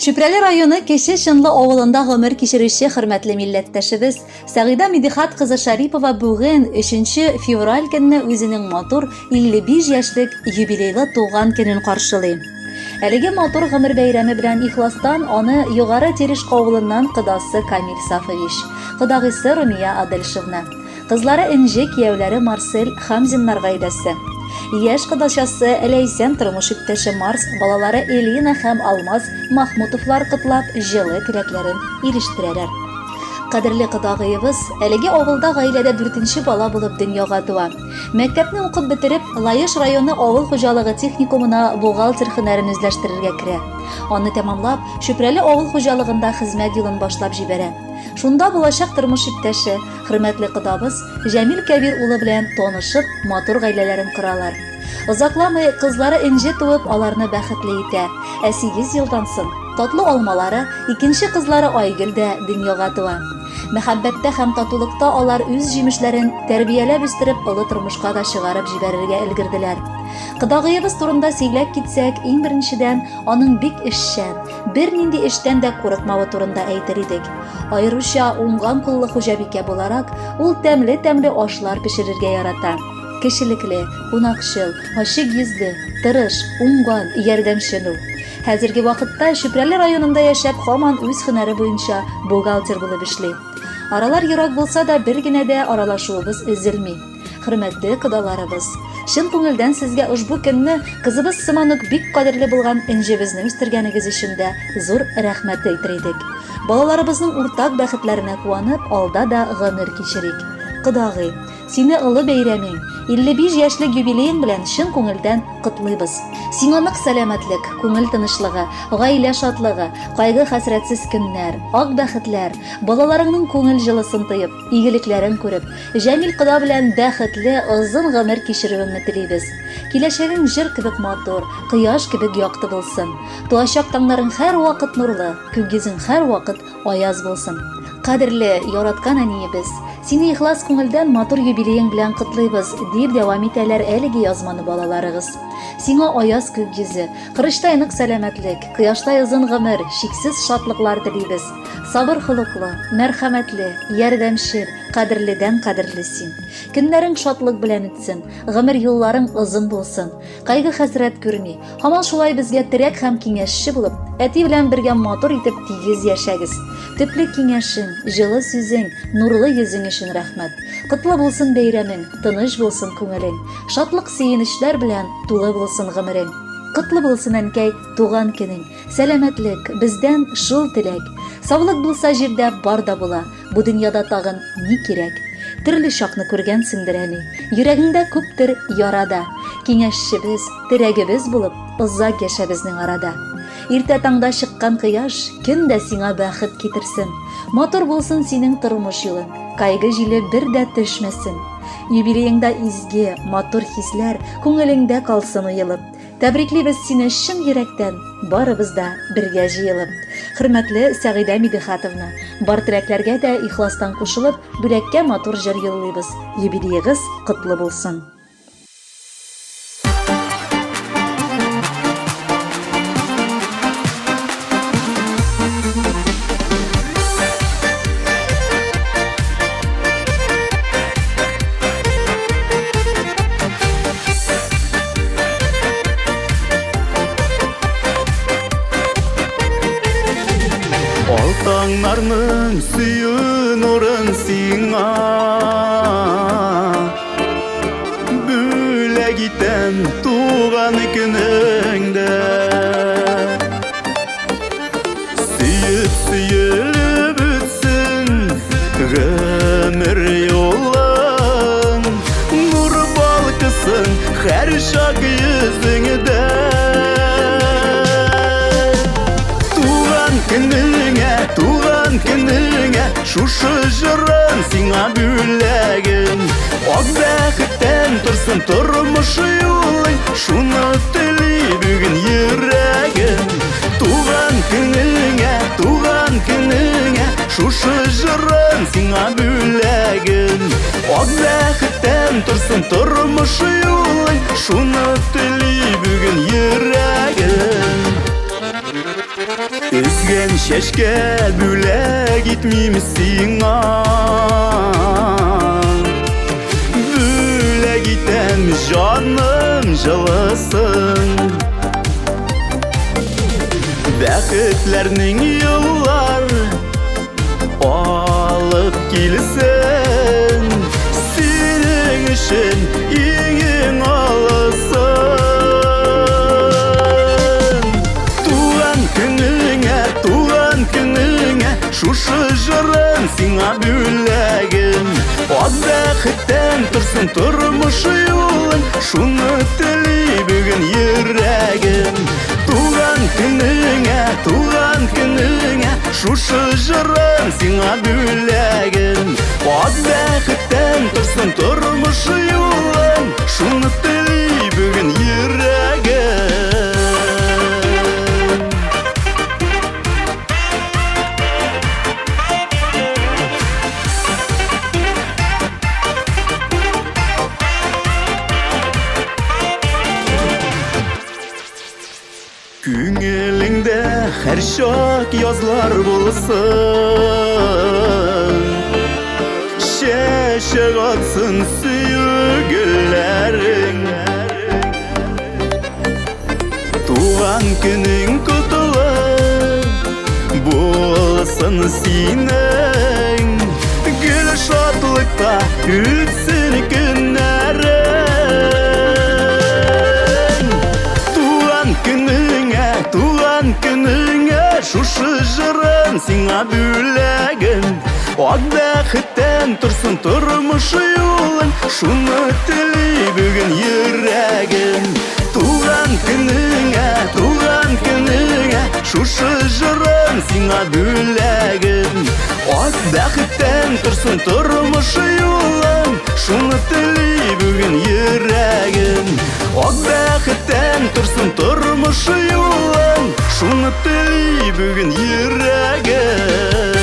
Чүпрәле районы Кече Чынлы авылында гомер кичерүче хөрмәтле милләттәшебез Сәгыйдә Мидихат кызы Шарипова бүген, 3 февраль көнне үзенең матур 55 яшьлек юбилейлы туган көнен каршылый. Әлеге матур гомер бәйрәме белән ихластан аны Югары Терешка авылыннан кодасы Камил Сафович, кодагыйсы Румия Адельшевна, кызлары Энҗе, кияүләре Марсель Хамзиннар гаиләсе, яшь кодачасы Ләйсән, тормыш иптәше Марс, балалары Элина һәм Алмаз Махмутовлар котлап, җылы теләкләрен ирештерәләр. Кадерле кодагыебыз әлеге авылда гаиләдә дүртенче бала булып дөньяга туа. Мәктәпне укып бетереп, Лаеш районы авыл хуҗалыгы техникумына бухгалтер һөнәрен үзләштерергә керә. Аны тәмамлап, Чүпрәле авыл хуҗалыгында хезмәт юлын башлап җибәрә. Шунда булачак тормыш иптәше, хөрмәтле кодабыз Җәмил Кәбир улы белән танышып, матур гаиләләрен коралар. Озакламый кызлары Энҗе туып, аларны бәхетле итә. Ә сигез елдан соң, татлы алмалары, икенче кызлары Айгөл дә дөньяга туа. Мәхәббәттә һәм татулыкта алар үз җимешләрен тәрбияләп үстереп, олы тормышка да чыгарып җибәрергә өлгерделәр. Кодагыебыз турында сөйләп китсәк, иң беренчедән, аның бик эшчән, бернинди эштән дә курыкмавы турында әйтер идек. Аеруча уңган куллы хуҗабикә буларак, ул тәмле-тәмле ашлар пешерергә ярата. Кешелекле, кунакчыл, ачык йөзле, тырыш, уңган, ярдәмчел ул. Хәзерге вакытта Чүпрәле районында яшәп, һаман үз һөнәре буенча бухгалтер булып эшли. Аралар ерак булса да, бер генә дә аралашуыбыз өзелми. Хөрмәтле кодаларыбыз! Чын күңелдән сезгә ошбу көнне кызыбыз сыман ук бик кадерле булган Энҗебезне үстергәнегез өчен дә зур рәхмәт әйтер идек. Балаларыбызның уртак бәхетләренә куанып, алда да гомер кичерик. Кодагый, сине олы бәйрәмең, 55 яшьлек юбилеең белән чын күңелдән котлыйбыз. Сиңа нык сәламәтлек, күңел тынычлыгы, гаилә шатлыгы, кайгы-хәсрәтсез көннәр, ак бәхетләр, балаларыңның күңел җылысын тоеп, Игелекләрен күреп, Җәмил кода белән бәхетле, озын гомер кичерүеңне телибез. Киләчәгең җыр кебек матур, кояш кебек якты булсын. Туачак таңнарың һәрвакыт нурлы, күк йөзең һәрвакыт аяз булсын. Кадерле, яраткан әниебез, сине ихлас күңелдән матур юбилеең белән котлыйбыз, дип дәвам итәләр әлеге язманы балаларыгыз. Сиңа аяз күк йөзе, корычтай нык сәламәтлек, кояштай озын гомер, чиксез шатлыклар телибез. Сабыр холыклы, мәрхәмәтле, ярдәмчел, кадерледән кадерле син. Көннәрең шатлык белән үтсен, гомер юлларың озын булсын. Кайгы-хәсрәт күрми, һаман шулай безгә терәк һәм киңәшче булып, әти белән бергә матур итеп тигез яшәгез. Төпле киңәшең, җылы сүзең, нурлы йөзең өчен рәхмәт. Котлы булсын бәйрәмең, тыныч булсын күңелең, шатлык-сөенечләр белән тулы булсын гомерең. Котлы булсын, әнкәй, туган көнең! Сәламәтлек, бездән шул теләк. Саулык булса җирдә бар да була, Бу дөньяда тагын ни кирәк? Төрле чакны күргәнсеңдер, әни, Йөрәгеңдә күптер яра да. Киңәшчебез, терәгебез булып, Озак яшә безнең арада. Иртә таңда чыккан кояш Көн дә сиңа бәхет китерсен. Матур булсын синең тормыш юлың, Кайгы җиле бер дә төшмәсен. Юбилееңда изге, матур хисләр Күңелеңдә калсын уелып. Тәбриклибез сине чын йөрәктән, барыбыз да бергә җыелып. Хөрмәтле Сәгыйдә Мидехатовна, бар теләкләргә дә ихластан кушылып, бүләккә матур җыр юллыйбыз. Юбилеегыз котлы булсын! Алтаңнарның сөю нурын сиңа Бүләк итәм туган көнеңдә Сөеп сөелеп үтсен гомер юлың Нур балкысын һәр чак йөзеңдә Туган көнеңә, туган көнеңә Шушы җырым сиңа бүләгем Ак бәхеттән торсын тормыш юлың Шуны тели бүген йөрәгем Туган көнеңә, туган көнеңә Шушы җырым сиңа бүләгем Ак бәхеттән торсын тормыш юлың Шуны тели бүген йөрәгем. Бүген чәчкә бүләк итмим сиңа. Бүләк итәм җаным җылысын. Бәхетләрнең юллар алып килсен. Синең өчен иң-иң алысын. Туган көнеңә, туган көнеңә, шушы җырым сиңа бүләгем. Ак бәхеттән торсын тормыш юлың, шуны тели бүген йөрәгем. Туган көнеңә, туган көнеңә, шушы җырым сиңа бүләгем. Ак бәхеттән торсын тормыш юлың, шуны тели бүген йөрәгем. Күңелеңдә һәрчак язлар булсын, Чәчәк атсын сөю гөлләрең. Туган көнең котлы булсын синең, Гөл шатлыкта үтсен көннәрең. Туган көнеңә, туган көнеңә, шушы җырым сиңа бүләгем. Ак бәхеттән торсын тормыш юлың, шуны тели бүген йөрәгем. Туган көнеңә, туган көнеңә, шушы җырым сиңа бүләгем. Ак бәхеттән торсын тормыш юлың, шуны тели бүген йөрәгем. Ак бәхеттән торсын тормыш юлың, шуны тели бүген йөрәгем.